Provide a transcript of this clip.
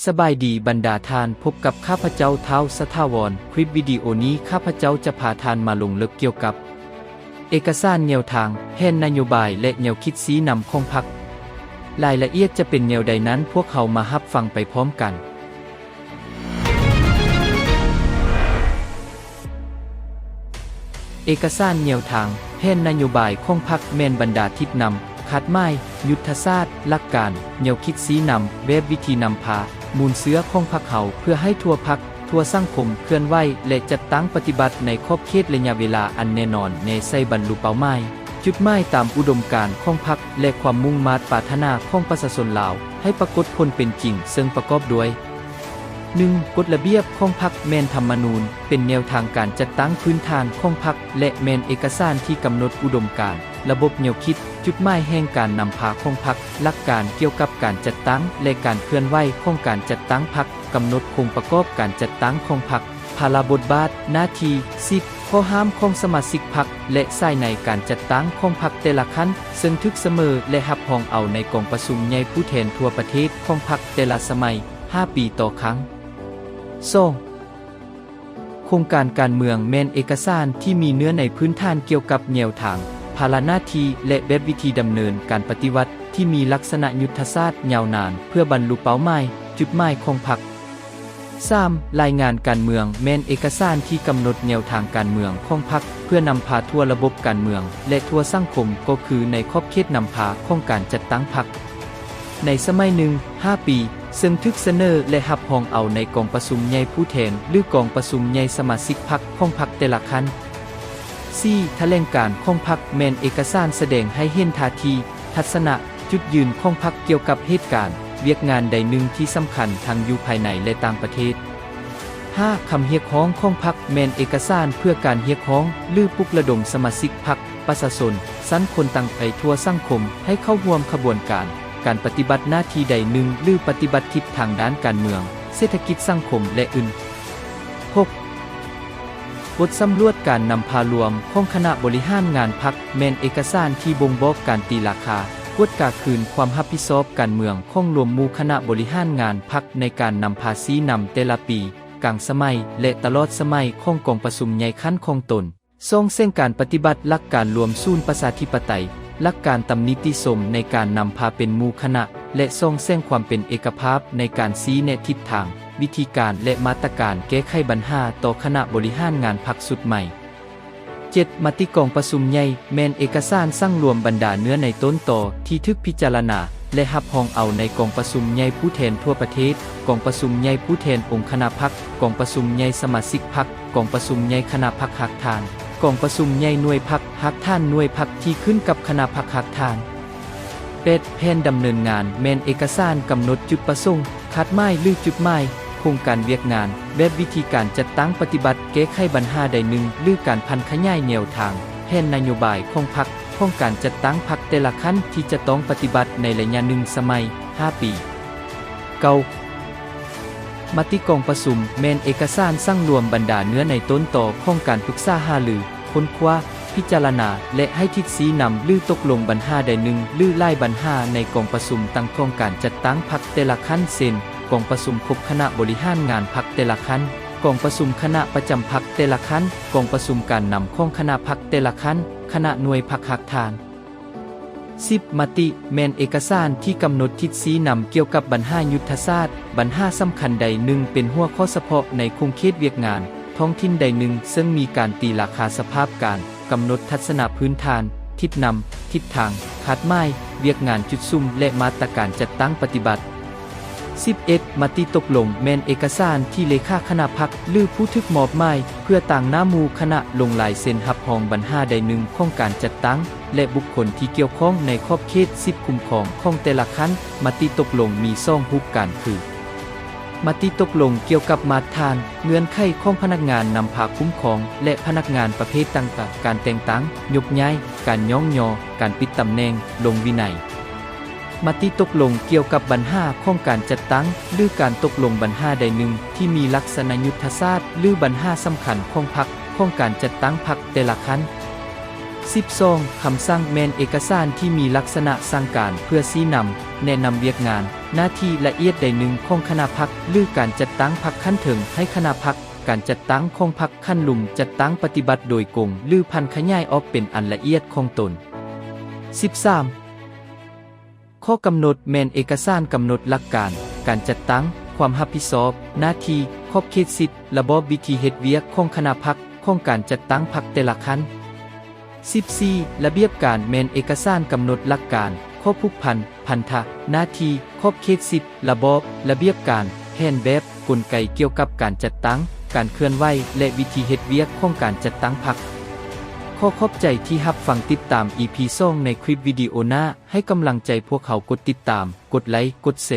ສະບາຍດີບັນດາທ່ານ, ພົບກັບຂ້າພະເຈົ້າ ທ້າວ ສະຖາວອນ. ຄລິບວິດີໂອນີ້ ຂ້າພະເຈົ້າຈະພາທ່ານມາລົງເລິກກ່ຽວກັບເອກະສານແນວທາງ, ແຜນນະໂຍບາຍ ແລະ ແນວຄິດຊີ້ນຳຂອງພັກ. ລາຍລະອຽດຈະເປັນແນວໃດນັ້ນ, ພວກເຮົາມາຮັບຟັງໄປພ້ອມກັນ. ເອກະສານແນວທາງ, ແຜນນະໂຍບາຍຂອງພັກ ແມ່ນບັນດາທິດນຳ, ຄາດໝາຍ, ຍຸດທະສາດ, ຫຼັກການ, ແນວຄິດຊີ້ນຳ, ແບບວິທີນຳພາ, ມູນເຊື້ອຂອງພັກເຮົາ ເພື່ອໃຫ້ທົ່ວພັກ, ທົ່ວສັງຄົມເຄື່ອນໄຫວ ແລະ ຈັດຕັ້ງປະຕິບັດໃນຂອບເຂດໄລຍະເວລາອັນແນ່ນອນ ແນໃສ່ບັນລຸເປົ້າໝາຍ, ຈຸດໝາຍຕາມອຸດົມການຂອງພັກ ແລະ ຄວາມມຸ່ງມາດປາດຖະໜາຂອງປະຊາຊົນລາວ ໃຫ້ປາກົດຜົນເປັນຈິງ, ເຊິ່ງປະກອບດ້ວຍ ໜຶ່ງ, ກົດລະບຽບຂອງພັກ ແມ່ນທຳມະນູນ, ເປັນແນວທາງການຈັດຕັ້ງພື້ນຖານຂອງພັກ ແລະ ແມ່ນເອກະສານທີ່ກຳນົດອຸດົມການ, ລະບົບແນວຄິດ, ຈຸດໝາຍແຫ່ງການນຳພາຂອງພັກ, ຫຼັກການກ່ຽວກັບການຈັດຕັ້ງ ແລະ ການເຄື່ອນໄຫວຂອງການຈັດຕັ້ງພັກ, ກຳນົດໂຄງປະກອບການຈັດຕັ້ງຂອງພັກ, ພາລະບົດບາດ, ໜ້າທີ່, ສິດ, ຂໍ້ຫ້າມຂອງສະມາຊິກພັກ ແລະ ສາຍໃນການຈັດຕັ້ງຂອງພັກແຕ່ລະຂັ້ນ, ເຊິ່ງຖືກສະເໜີ ແລະ ຮັບຮອງເອົາໃນກອງປະຊຸມໃຫຍ່ຜູ້ແທນທົ່ວປະເທດຂອງພັກແຕ່ລະສະໄໝ ຫ້າປີຕໍ່ຄັ້ງ. ສອງ, ໂຄງການການເມືອງ ແມ່ນເອກະສານທີ່ມີເນື້ອໃນພື້ນຖານກ່ຽວກັບແນວທາງ, ພາລະໜ້າທີ່ ແລະ ແບບວິທີດຳເນີນການປະຕິວັດ ທີ່ມີລັກສະນະຍຸດທະສາດຍາວນານ ເພື່ອບັນລຸເປົ້າໝາຍ, ຈຸດໝາຍຂອງພັກ. ສາມ, ລາຍງານການເມືອງ ແມ່ນເອກະສານທີ່ກຳນົດແນວທາງການເມືອງຂອງພັກ ເພື່ອນຳພາທົ່ວລະບົບການເມືອງ ແລະ ທົ່ວສັງຄົມ, ກໍຄືໃນຂອບເຂດນຳພາຂອງການຈັດຕັ້ງພັກ ໃນສະໄໝໜຶ່ງ ຫ້າປີ, ເຊິ່ງຖືກສະເໜີ ແລະ ຮັບຮອງເອົາໃນກອງປະຊຸມໃຫຍ່ຜູ້ແທນ ຫຼື ກອງປະຊຸມໃຫຍ່ສະມາຊິກພັກຂອງພັກແຕ່ລະຂັ້ນ. ສີ່, ຖະແຫຼງການຂອງພັກ ແມ່ນເອກະສານສະແດງໃຫ້ເຫັນທ່າທີ, ທັດສະນະ, ຈຸດຢືນຂອງພັກກ່ຽວກັບເຫດການ, ວຽກງານໃດໜຶ່ງທີ່ສຳຄັນທັງຢູ່ພາຍໃນ ແລະ ຕ່າງປະເທດ. ຫ້າ, ຄຳຮຽກຮ້ອງຂອງພັກ ແມ່ນເອກະສານເພື່ອການຮຽກຮ້ອງ ຫຼື ປຸກລະດົມສະມາຊິກພັກ, ປະຊາຊົນ, ຊັ້ນຄົນຕ່າງໄປທົ່ວສັງຄົມ ໃຫ້ເຂົ້າຮ່ວມຂະບວນການ, ການປະຕິບັດໜ້າທີ່ໃດໜຶ່ງ ຫຼື ປະຕິບັດທິດທາງດ້ານການເມືອງ, ເສດຖະກິດ, ສັງຄົມ ແລະ ອື່ນ. ຫົກ, ບົດສຳຫຼວດການນຳພາລວມຂອງຄະນະບໍລິຫານງານພັກ ແມ່ນເອກະສານທີ່ບົ່ງບອກການຕີລາຄາ, ກວດກາຄືນຄວາມຮັບຜິດຊອບການເມືອງຂອງລວມໝູ່ຄະນະບໍລິຫານງານພັກໃນການນຳພາຊີ້ນຳແຕ່ລະປີ, ກາງສະໄໝ ແລະ ຕະຫຼອດສະໄໝຂອງກອງປະຊຸມໃຫຍ່ຂັ້ນຂອງຕົນ. ສ່ອງແສງການປະຕິບັດຫຼັກການລວມສູນປະຊາທິປະໄຕ, ຫຼັກການຕຳນິຕິຊົມໃນການນຳພາເປັນໝູ່ຄະນະ ແລະ ສ່ອງແສງຄວາມເປັນເອກະພາບໃນການຊີ້ແນະທິດທາງ, ວິທີການ ແລະ ມາດຕະການແກ້ໄຂບັນຫາຕໍ່ຄະນະບໍລິຫານງານພັກຊຸດໃໝ່. ເຈັດ, ມະຕິກອງປະຊຸມໃຫຍ່ ແມ່ນເອກະສານສັງລວມບັນດາເນື້ອໃນຕົ້ນຕໍທີ່ຖືກພິຈາລະນາ ແລະ ຮັບຮອງເອົາໃນກອງປະຊຸມໃຫຍ່ຜູ້ແທນທົ່ວປະເທດ, ກອງປະຊຸມໃຫຍ່ຜູ້ແທນອົງຄະນະພັກ, ກອງປະຊຸມໃຫຍ່ສະມາຊິກພັກ, ກອງປະຊຸມໃຫຍ່ຄະນະພັກຮາກຖານ, ກອງປະຊຸມໃຫຍ່ໜ່ວຍພັກ, ຮາກຖານໜ່ວຍພັກທີ່ຂຶ້ນກັບຄະນະພັກຮາກຖານ. ແປດ, ແຜນດຳເນີນງານ ແມ່ນເອກະສານກຳນົດຈຸດປະສົງ, ຄາດໝາຍ ຫຼື ຈຸດໝາຍ, ໂຄງການວຽກງານ, ແບບວິທີການຈັດຕັ້ງປະຕິບັດ, ແກ້ໄຂບັນຫາໃດໜຶ່ງ ຫຼື ການຜັນຂະຫຍາຍແນວທາງ, ແຜນນະໂຍບາຍຂອງພັກ, ຂອງການຈັດຕັ້ງພັກແຕ່ລະຂັ້ນທີ່ຈະຕ້ອງປະຕິບັດໃນໄລຍະໜຶ່ງສະໄໝ ຫ້າປີ. ເກົ້າ, ມະຕິກອງປະຊຸມ ແມ່ນເອກະສານສັງລວມບັນດາເນື້ອໃນຕົ້ນຕໍຂອງການປຶກສາຫາລື, ຄົ້ນຄວ້າ, ພິຈາລະນາ ແລະ ໃຫ້ທິດຊີ້ນຳ ຫຼື ຕົກລົງບັນຫາໃດໜຶ່ງ ຫຼື ຫຼາຍບັນຫາໃນກອງປະຊຸມຕັ້ງຂອງການຈັດຕັ້ງພັກແຕ່ລະຂັ້ນ ເຊັ່ນ ກອງປະຊຸມຄົບຄະນະບໍລິຫານງານພັກແຕ່ລະຂັ້ນ, ກອງປະຊຸມຄະນະປະຈຳພັກແຕ່ລະຂັ້ນ, ກອງປະຊຸມການນຳຂອງຄະນະພັກແຕ່ລະຂັ້ນ, ຄະນະໜ່ວຍພັກຮາກຖານ. ສິບ, ມະຕິ ແມ່ນເອກະສານທີ່ກຳນົດທິດຊີ້ນຳກ່ຽວກັບບັນຫາຍຸດທະສາດ, ບັນຫາສຳຄັນໃດໜຶ່ງເປັນຫົວຂໍ້ສະເພາະໃນຂົງເຂດວຽກງານທ້ອງຖິ່ນໃດໜຶ່ງ ເຊິ່ງມີການຕີລາຄາສະພາບການ, ກຳນົດທັດສະນະພື້ນຖານ, ທິດນຳ, ທິດທາງ, ຄາດໝາຍ, ວຽກງານຈຸດສຸມ ແລະ ມາດຕະການຈັດຕັ້ງປະຕິບັດ. ສິບເອັດ, ມະຕິຕົກລົງ ແມ່ນເອກະສານທີ່ເລຂາຄະນະພັກ ຫຼື ຜູ້ຖືກມອບໝາຍ ເພື່ອຕາງໜ້າໝູ່ຄະນະ ລົງລາຍເຊັນຮັບຮອງບັນຫາໃດໜຶ່ງຂອງການຈັດຕັ້ງ ແລະ ບຸກຄົນທີ່ກ່ຽວຂ້ອງໃນຂອບເຂດສິດຄຸ້ມຄອງຂອງແຕ່ລະຂັ້ນ. ມະຕິຕົກລົງມີສອງຮູບການຄື ມະຕິຕົກລົງກ່ຽວກັບມາດຖານ, ເງື່ອນໄຂຂອງພະນັກງານນຳພາຄຸ້ມຄອງ ແລະ ພະນັກງານປະເພດຕ່າງໆ, ການແຕ່ງຕັ້ງ, ຍົກຍ້າຍ, ການຍ້ອງຍໍ, ການປິດຕຳແໜ່ງ, ລົງວິໄນ. ມະຕິຕົກລົງກ່ຽວກັບບັນຫາຂອງການຈັດຕັ້ງ ຫຼື ການຕົກລົງບັນຫາໃດໜຶ່ງທີ່ມີລັກສະນະຍຸດທະສາດ ຫຼື ບັນຫາສຳຄັນຂອງພັກ, ຂອງການຈັດຕັ້ງພັກແຕ່ລະຂັ້ນ. ສິບສອງ, ຄຳສັ່ງ ແມ່ນເອກະສານທີ່ມີລັກສະນະສັ່ງການເພື່ອຊີ້ນຳ, ແນະນຳວຽກງານ, ໜ້າທີ່ລະອຽດໃດໜຶ່ງຂອງຄະນະພັກ ຫຼື ການຈັດຕັ້ງພັກຂັ້ນເທິງໃຫ້ຄະນະພັກ, ການຈັດຕັ້ງຂອງພັກຂັ້ນລຸ່ມຈັດຕັ້ງປະຕິບັດໂດຍກົງ ຫຼື ຜັນຂະຫຍາຍອອກເປັນອັນລະອຽດຂອງຕົນ. ສິບສາມ ຂໍ້ກຳນົດແມ່ນເອກະສານກຳນົດຫຼັກການ, ການຈັດຕັ້ງ, ຄວາມຮັບຜິດຊອບ, ໜ້າທີ່, ຂອບເຂດສິດ, ລະບອບວິທີເຮັດວຽກຂອງຄະນະພັກ, ຂອງການຈັດຕັ້ງພັກແຕ່ລະຂັ້ນ. ສິບສີ່ ລະບຽບການແມ່ນເອກະສານກຳນົດຫຼັກການ, ຂໍ້ຜູກພັນ, ພັນທະ, ໜ້າທີ່, ຂອບເຂດສິດ, ລະບອບ, ລະບຽບການ, ແຜນແບບ, ກົນໄກກ່ຽວກັບການຈັດຕັ້ງ, ການເຄື່ອນໄຫວ ແລະ ວິທີເຮັດວຽກຂອງການຈັດຕັ້ງພັກ. ຂໍຂອບໃຈທີ່ຮັບຟັງ. ຕິດຕາມ ອີ ພີ ສອງ ໃນຄລິບວິດີໂອໜ້າ. ໃຫ້ກຳລັງໃຈພວກເຮົາ, ກົດຕິດຕາມ, ກົດໄລ, ກົດແຊ.